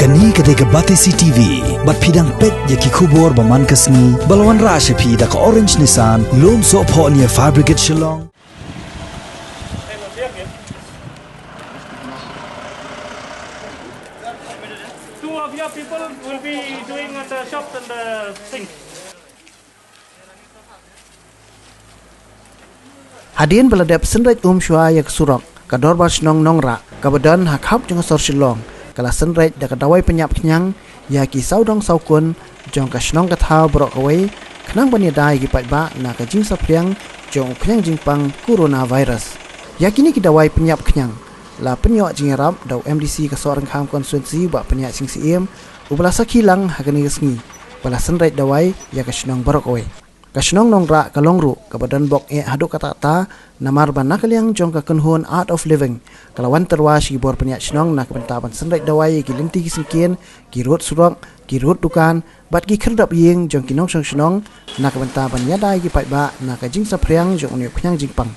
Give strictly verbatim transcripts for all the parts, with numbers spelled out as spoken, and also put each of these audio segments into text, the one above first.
Kane ka dei ka Batesi T V, bad phi dang peit ïa ki khubor ba man ka sngi, ba la wanrah sha phi da ka Orange Nissan, Lumsohphoh near Fire Brigade Shillong. Two of your people will be doing at the shops and the things. Hadien ba la dep synreit um shuwa ïa ka surok, ka Dorbar Shnong Nongrah, kaba don ha khap jong ka sor Shillong, ka la synreit da ka dawai pynïap khñiang ïa ki sawdong sawkun jong ka shnong ka thaw baroh kawei, khnang ban ïada ïa ki paidbah na ka jingsaphriang jong u khñiang jingpang coronavirus. Ïa kine ki dawai pynïap khñiang la pynïoh jingïarap da u M D C ka Sohryngkham constituency, Bah Pynïaid Sing Syiem, uba la sakhi lang ha kane ka sngi ba la synreit dawai ïa ka shnong baroh kawei. Ka shnong Nongrah ka long ruh kaba don bok eh haduh katta katta, namar ba na ka liang jong ka kynhun Art of Living ka la wan tyrwa sha ki bor pynïaid shnong na ka bynta ban synreit dawai ïa ki lynti ki syngkien, ki rud surok, ki rud dukan, bad ki khyrdop ïing jong ki nongshong shnong, na ka bynta ban ïada ïa ki paidbah na ka jingsaphriang jong une u khñiang jingpang.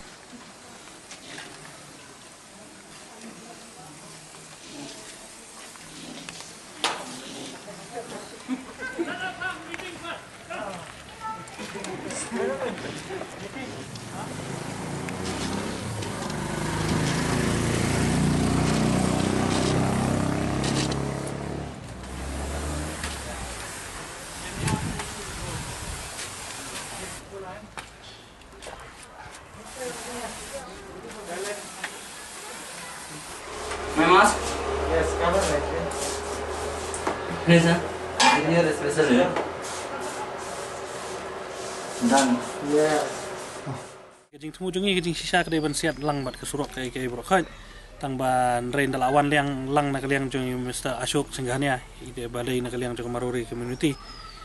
My mask? Yes, cover right here. Please, sir. In your respect, sir. Done. Yes. Ka jingthmu jong ngi, ka jingshisha ka dei ban siat lang bad ka surok ka, ka baroh khoit. Tang ba hynrei ynda la wan liang lang na ka liang jong i Mister Ashok Singhania, i dei ba dei na ka liang jong ka Marwari community.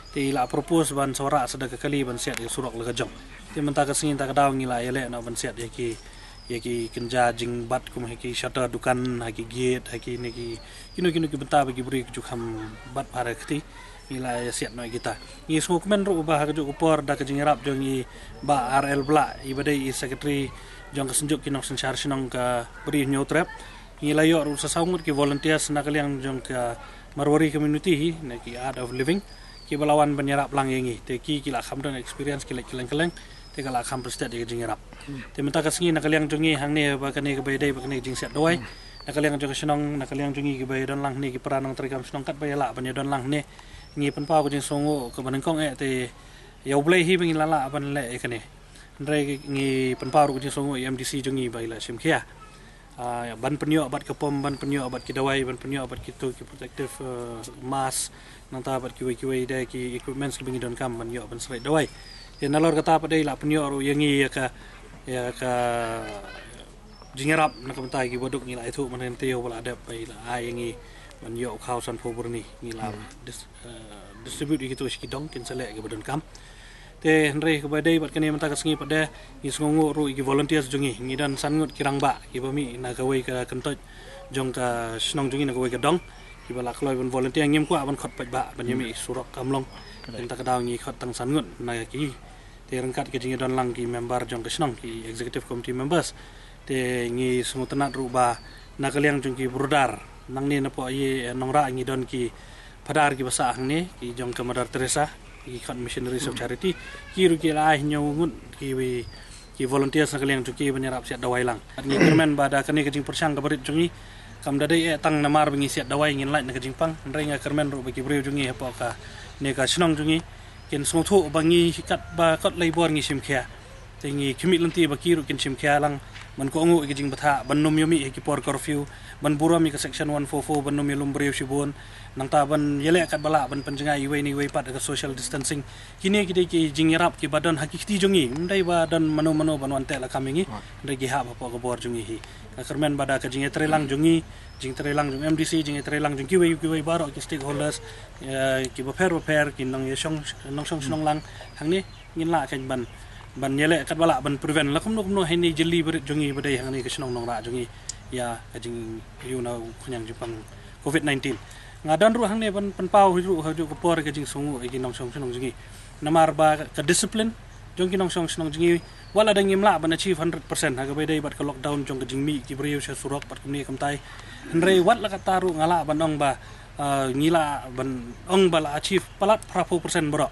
Te i la propose ban sawara sa da ka kali ban siat ïa ka surok la ka jong. Te mynta ka sngi mynta ka daw ngi la ïaleh noh ban siat ïa ki, ïa ki kynja jingbat kum ha ki shutter dukan, ha ki gate, ha kine ki, kino kino ki bynta ba ki briew ki ju kham bat bha da ka kti. Ngi la ïa siat noh ïa kita. Ngi sngewkmen ruh ba ha kajuh ka por da ka jingïarap jong i Bah R L Blah, i ba dei i secretary jong ka Synjuk ki Nongsynshar Shnong ka Bri Hynñiewtrep, ngi la ïoh ruh sa saw ngut ki volunteers na ka liang jong ka Marwari community hi, na ki Art of Living, ki ba la wan ban ïarap lang ïa ngi. Te ki, ki la kham don experience, ki leh kylleng kylleng, te ka la kham pynstet ïa ka jingïarap. Te mynta ka sngi na ka liang jong ngi hangne ba kane kaba ïadei ba kane ka jingsiat dawai, na ka liang jong ka shnong, na ka liang jong ngi kiba ïadon lang hangne, ki para nongtrei kam shnong katba ïalah ban ïadon lang hangne, ngi pynpaw ka jingsngewnguh kaba nyngkong eh, te ïa U Blei hi ba ngi la lah ban leh ïa kane. Hynrei ngi pynpaw ruh ka jingsngewnguh ïa i M D C jong ngi ba i la shim khia, ah, ban pynïoh bad ka pom, ban pynïoh bad ki dawai, ban pynïoh bad kito ki protective, eh, mask, nangta bad kiwei kiwei de ki equipments kiba ngi donkam ban ïoh ban synreit dawai. Te nalor kata pat de i la pynïoh ruh ïa ngi ïa ka, ïa ka jingïarap na ka bynta ki baduk. Ngi la ïathuh mynta te ïa u ba la dep ba i la ai ïa ngi ban ïoh u khaw sanphew byrni, ngi la dis-, eh, distribute ïa kito sha ki dong kin sa leh kiba donkam. Te hynrei kaba dei bad kane mynta ka sngi pat de ngi sngewnguh ruh ïa ki volunteers jong ngi, ngi don san ngut ki rangbah kiba mih na kawei ka kyntoit jong ka shnong jong ngi, na kawei ka dong, kiba la kloi ban volunteer. Ngim kwah ban khot paidbah ban ïa mih surok kam long. Mynta ka daw ngi khot tang san ngut na ki. Te ryngkat ka jingïadon lang ki member jong ka shnong, ki executive committee members, te ngi sngewtynnat ruh ba na ka liang jong ki brother nangne napoh ïa Nongrah ngi don ki phadar kiba sah hangne, ki jong ka Mother Teresa, ki khot Missionaries of Charity, ki ruh ki la ai hynñiew ngut ki, ki volunteers na ka liang jong ki ban ïarap siat dawai lang. Ngi kyrmen ba da kane ka jingpyrshang kaba rit jong ngi, kam da dei eh tang namar ba ngi siat dawai ngin lait na ka jingpang, hynrei nga kyrmen ruh ba ki briew jong ngi hapoh kane ka shnong jong ngi kin sngewthuh ba ngi katba kot lei bor ngi shim khia. Te ngi khmih lynti ba ki ruh kin shim khia lang ban kohnguh ïa ki jingbthah, ban nym ïa mih ha ki por curfew, ban burom ïa ka section one four four, ban nym ïalum briew shibun, nangta ban ïaleh katba lah ban pynjngai iwei na iwei pat ha ka social distancing. Kine ki dei ki jingïarap kiba don ha ki kti jong ngi, ym dei ba don mano mano ban wan teh lakam ïa ngi, hynrei ki hap hapoh ka bor jong ngi hi. Nga kyrmen ba da ka jingïatreilang jong ngi, jingtreilang jong M D C, jingïatreilang jong kiwei kiwei baroh ki stakeholders, eh, kiba pher ba pher, ki nongïashong, nongshong shnong lang hangne, ngin lah kein ban, ban ïaleh katba lah ban prevent la kumno kumno ha ine i jylli barit jong ngi ba dei hangne ka shnong Nongrah jong ngi ïa ka jingïoh na u khñiang jingpang covid nineteen. Nga don ruh hangne ban pynpaw hi ruh ha kajuh ka por ka jingsngewnguh ïa ki nongshong shnong jong ngi. Namar ba ka discipline jong ki nongshong shnong jong ngi, wat la dang ngim lah ban achieve hundred percent ha kaba ïadei bad ka lockdown jong ka jingmih ki briew sha surok bad kumne kumtai, hynrei wat la katta ruh nga lah ban ong ba Ah, ngi la ban ong ba la achieve palat phra phew percent baroh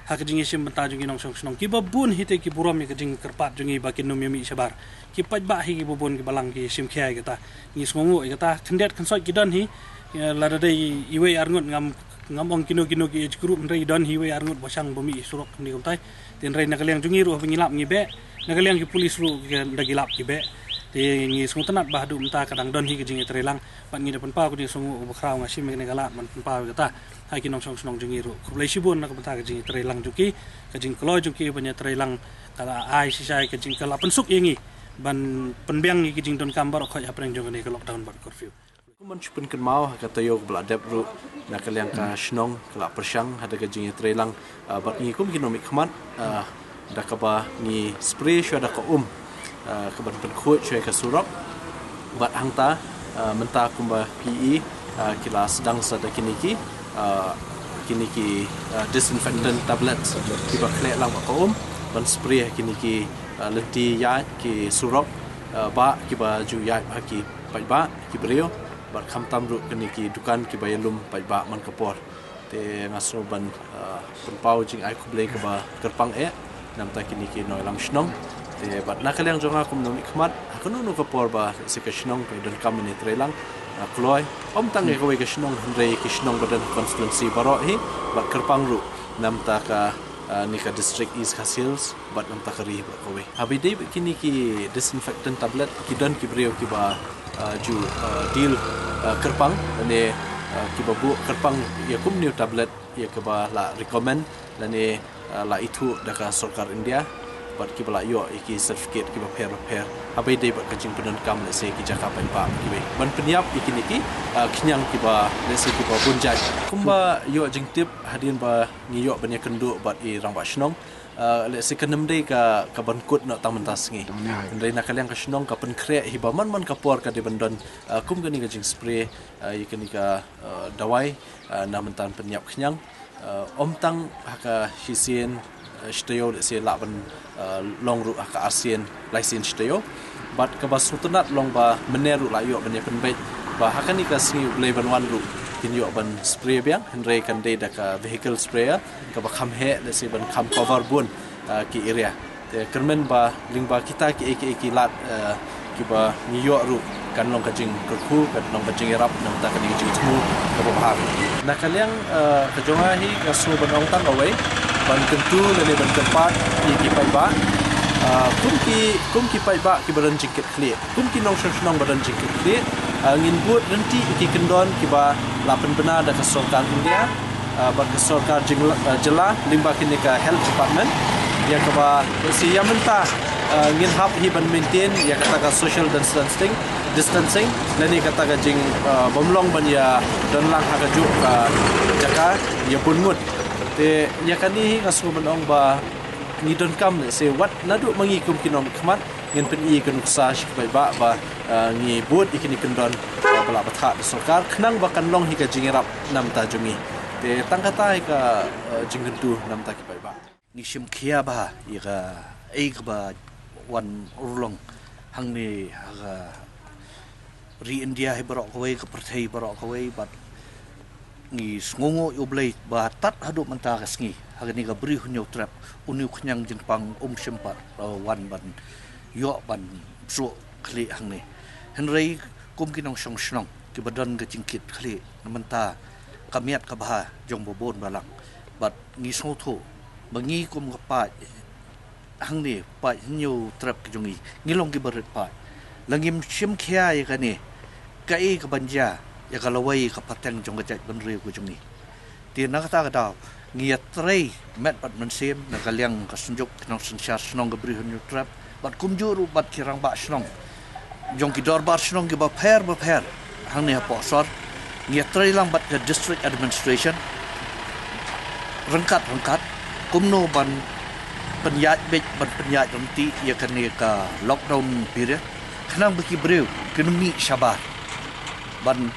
ha ka jingïashim bynta jong ki nongshong shnong. Kiba bun hi te ki burom ïa ka jingkyrpad jong ngi ba kin ym ïa mih shabar. Ki paidbah hi kiba bun kiba lang ki shim khia ïa kata. Ngi sngewnguh ïa kata, khyndiat khynsoit ki don hi. Ïa, lada dei iwei arngut, ngam ngam ong kino kino ki age group, hynrei don hi iwei arngut ba shang ba mih surok ni kumtai. Te hynrei na ka liang jong ngi ruh haba ngi lap ngi beh, na ka liang ki pulis ruh ki da ki lap ki beh. Te ngi sngewtynnat ba haduh mynta ka dang don hi ka jingïatreilang. Bad ngi da pynpaw ka jingsngewnguh kaba khraw, nga shim ïa kane ka lad ban pynpaw ïa kata ha ki nongshong shnong jong ngi ruh. Khublei shibun na ka bynta ka jingïatreilang jong ki, ka jingkloi jong ki ban ïatreilang ka la ai shisha ka jing, ka la pynsuk ïa ngi ban pynbiang ïa ki jingdonkam baroh khoit hapdeng jong kane ka lockdown bad curfew. Kum ban shu pynkynmaw ha ka taïew kaba la dep ruh, na ka liang ka shnong ka la pyrshang ha ka jingïatreilang, ah, bad ngi kum ki nongmihkhmat, ah, da kaba ngi spray shuwa da ka um, ah, kaban pynkhuid shuwa ka surok. Bad hangta, ah, mynta kumba phi i, ah, ki la sdang sa da kine ki, ah, kine ki, ah, disinfectant tablets kiba khleh lang bad ka um ban spray ha kine ki, ah, lynti ïaid, ki surok, ah, bah kiba ju ïaid ha ki paidbah, ki briew, bad khamtam ruh kine ki dukan kiba ïalum paidbah man ka por. Te nga sngew ban, ah, pynpaw jingai khublei kaba kyrpang eh na bynta kine ki nongïalam shnong. Te bad na ka liang jong nga kum nongmihkhmat, ha kano kano ka por ba lehse ka shnong ka donkam ïa kane ka treilang, ah, kloi, ym tang ïa kawei ka shnong, hynrei ki shnong ba don constituency baroh hi, bad kyrpang ruh na bynta ka, ah, kane ka district East Khasi Hills bad na bynta ka ri baroh kawei. Haba ïadei bad kine ki disinfectant tablet, ki don ki briew kiba, ah, ju, ah, deal, ah, kyrpang, lane, ah, kiba buh kyrpang ïa kumne u tablet ïa kaba la recommend lane, ah, la ithuh da ka sorkar India, bad kiba la ïoh ïa ki certificate kiba pher bapher haba ïadei bad ka jingpyndonkam lehse ki jaka paidbah kiwei ban pynïap ïa kine ki, ah, khñiang kiba lehse kiba bun jait. Kumba ïoh jingtip, hadien ba ngi ïoh ban ïakynduh bad i rangbah shnong, ah, lehse kan ym dei ka, kaban kut noh tang mynta sngi. Hynrei na ka liang ka shnong ka pynkhreh hi ba man man ka por ka dei ban don, ah, kum kane ka jingspray, ah, ïa kane ka, ah, dawai, ah, na bynta ban pynïap khñiang. Ah, ym tang ha ka shisien, ah, shi taïew, lehse lah ban, ah, long ruh ha ka arsien laisien shi taïew. Bad kaba sngewtynnat long ba mynne ruh la ïoh ban ïapynbeit ba ha kane ka sngi U Blei ban wan ruh kin ïoh ban spray biang, hynrei kan dei da ka vehicle sprayer kaba kham heh, lehse ban kham cover bun, ah, ki area. Te kyrmen ba lyngba kita kiei kiei ki lad, ah, kiba ngi ïoh ruh, kan long ka jingkyrkhu, kan long ka jingïarap na bynta kane ka jingthmu kaba bha. Na ka liang, ah, ka jong nga hi, nga sngew ban ong tang kawei, ban kyntu lane ban kyrpad ïa ki paidbah, ah, kum ki, kum ki paidbah kiba don jingkitkhlieh, kum ki nongshong shnong ba don jingkitkhlieh, ah, ngin bud ryntih ïa ki kyndon kiba la pynbna da ka sorkar India, ah, bad ka sorkar jylla, ah, jylla lyngba kane ka health department, ïa kaba lehse ïa mynta, ah, ngin hap hi ban maintain ïa kata ka social distancing, distancing, lane kata ka jing, ah, bym long ban ïadon lang ha kajuh ka jaka ïa bun ngut. Te ïa kane hi nga sngew ban ong ba ngi donkam, lehse wat naduh ma ngi kum ki nongmihkhmat, ngin pyni ka nuksa sha ki paidbah ba, ah, ngi bud ïa kine ki kyndon, ah, ba la bthah da sorkar, khnang ba kan long hi ka jingïarap na bynta jong ngi. Te tang kata hi ka, ah, jingkyntu na bynta ki paidbah. Ngi shim khia bha ïa kaei kaba wan urlong hangne ha ka ri India hi baroh kawei, ka pyrthei baroh kawei, bad ngi sngewnguh ïa U Blei ba tad haduh mynta ka sngi, ha kane ka Bri Hynñiewtrep, une u khñiang jingpang um shym pat, uh, wan ban ïoh ban bsuh khlieh hangne. Hynrei kum ki nongshong shnong kiba don ka jingkitkhlieh na bynta ka miat ka bha jong ba bun balang, bad ngi sngewthuh ba ngi kum ka paid hangne, paid Hynñiewtrep ka jong ngi, ngi long kiba rit paid. La ngim shim khia ïa kane, kaei kaban jia ïa ka lawei ka pateng jong ka jaitbynriew ka jong ngi? Te na kata ka daw ngi ïatrei met bad mynsiem na ka liang ka Synjuk ki Nongsynshar Shnong ka Bri Hynñiewtrep, bad kumjuh ruh bad ki rangbah shnong jong ki dorbar shnong kiba pher bapher hangne hapoh sor. Ngi ïatrei lang bad ka District Administration ryngkat ryngkat kumno ban pynïaid beit, ban pynïaid ryntih ïa kane ka lockdown period, khnang ba ki briew kin ym mih shabar ban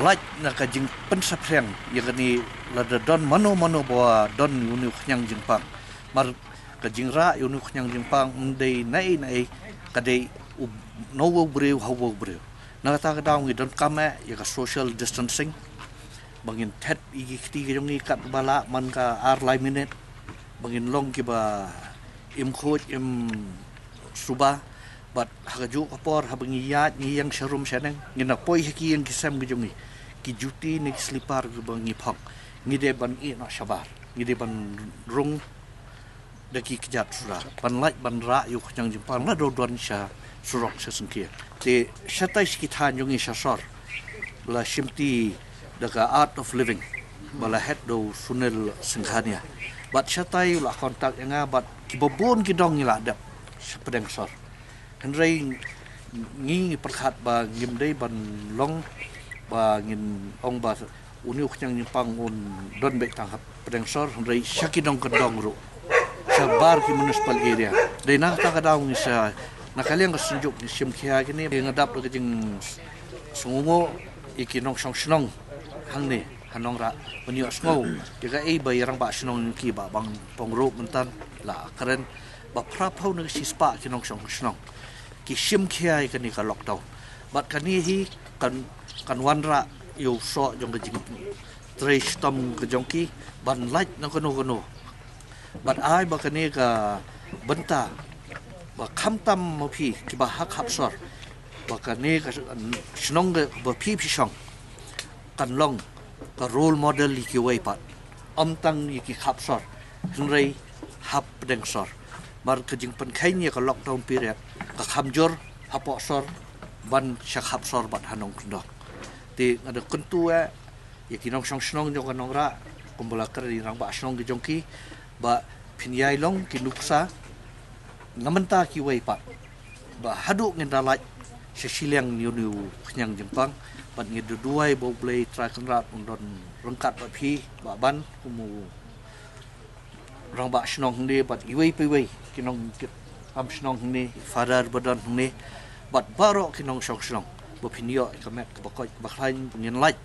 lait na ka jingpynsaphriang ïa kane, lada don mano mano ba don une u khñiang jingpang. Namar ka jingrah ïa une u khñiang jingpang ym dei naei naei, ka dei u, na uwei u briew ha uwei u briew. Na kata ka daw ngi donkam eh ïa ka social distancing. ba ngin thet ïa ki kti ka jong ngi katba lah man ka ar lai minit, ba ngin long kiba im khuid im suba. Bad ha kajuh ka por haba ngi ïaid ngi ïeng sharum shaneng, ngin ïa poi ha ki ïing ki sem ki jong ngi, ki juti ne ki slipar kiba ngi phong, ngi dei ban ïeh noh shabar, ngi dei ban rung da ki kjat suda ban lait ban rah ïa u khñiang jingpang la dei don sha surok sha syngkien. Te shatai sha ki thaiñ jong ngi sha sor la shimti da ka Art of Living ba la head da u Sunil Singhania. Bad shatai u la contact ïa nga bad kiba bun ki dong ngi la dep sha pdeng sor. Hynrei ngi ngi pyrkhat ba ngim dei ban long ba ngin ong ba une u khñiang jingpang un don beit tang ha pdeng sor, hynrei sha ki nongkyndong ruh, shabar ki municipal area. Dei na kata ka daw ngi sa, na ka liang ka Synjuk ngi shim khia kine, ngi dap da ka jingsngewnguh ïa ki nongshong shnong hangne ha Nongrah ban ïohsngew ïa kaei ba ïa rangbah shnong ki ba bang pong ruh mynta la kren ba phra phew ne ka shispah ki nongshong shnong ki shim khia ïa kane ka lockdown. Bad kane hi kan, kan wanrah ïa u soh jong ka jingtrei shitom ka jong ki ban lait na kano kano. Bad ai ba kane ka bynta ba khamtam ma phi kiba ha khap sor, ba kane ka shnong kaba phi phi shong kan long ka role model ïa kiwei pat, ym tang ïa ki khap sor, hynrei hapdeng sor. Namar ka jingpynkheiñ ïa ka lockdown period ka kham jur hapoh sor ban sha khap sor bad ha nongkyndong. Te nga da kyntu ïa ki nongshong shnong jong ka Nongrah, kumba la kren ïa rangbah shnong ki jong ki, ba phin ïai long ki nuksa na mynta kiwei pat, ba haduh ngin da lait sha shiliang ïa une u khñiang jingpang, bad ngin da duwai ba U Blei Trai Kynrad un don ryngkat bad phi, ba ban kum u rangbah shnong hangne bad iwei pa iwei ki nongkit kam shnong hangne, father ba don hangne, bad baroh ki nongshong shnong, ba phin ïoh ïa ka met kaba koit kaba khlaiñ, ba ngin lait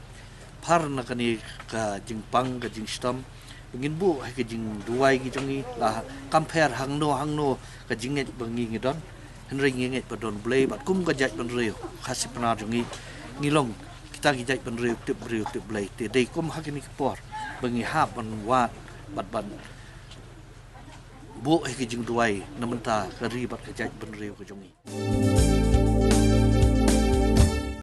phar na kane ka jingpang ka jingshitom, ba ngin buh ha ka jingduwai ki jong ngi, la kam pher hangno hangno ka jingngeit ba ngi ngi don, hynrei ngi ngeit ba don Blei, bad kum ka jaitbynriew Khasi Pnar jong ngi, ngi long kita ki jaitbynriew tip briew tip Blei. Te dei kum ha kine ki por ba ngi hap ban wad bad ban buh ha ka jingduwai na mynta ka ri bad ka jaitbynriew ka jong ngi.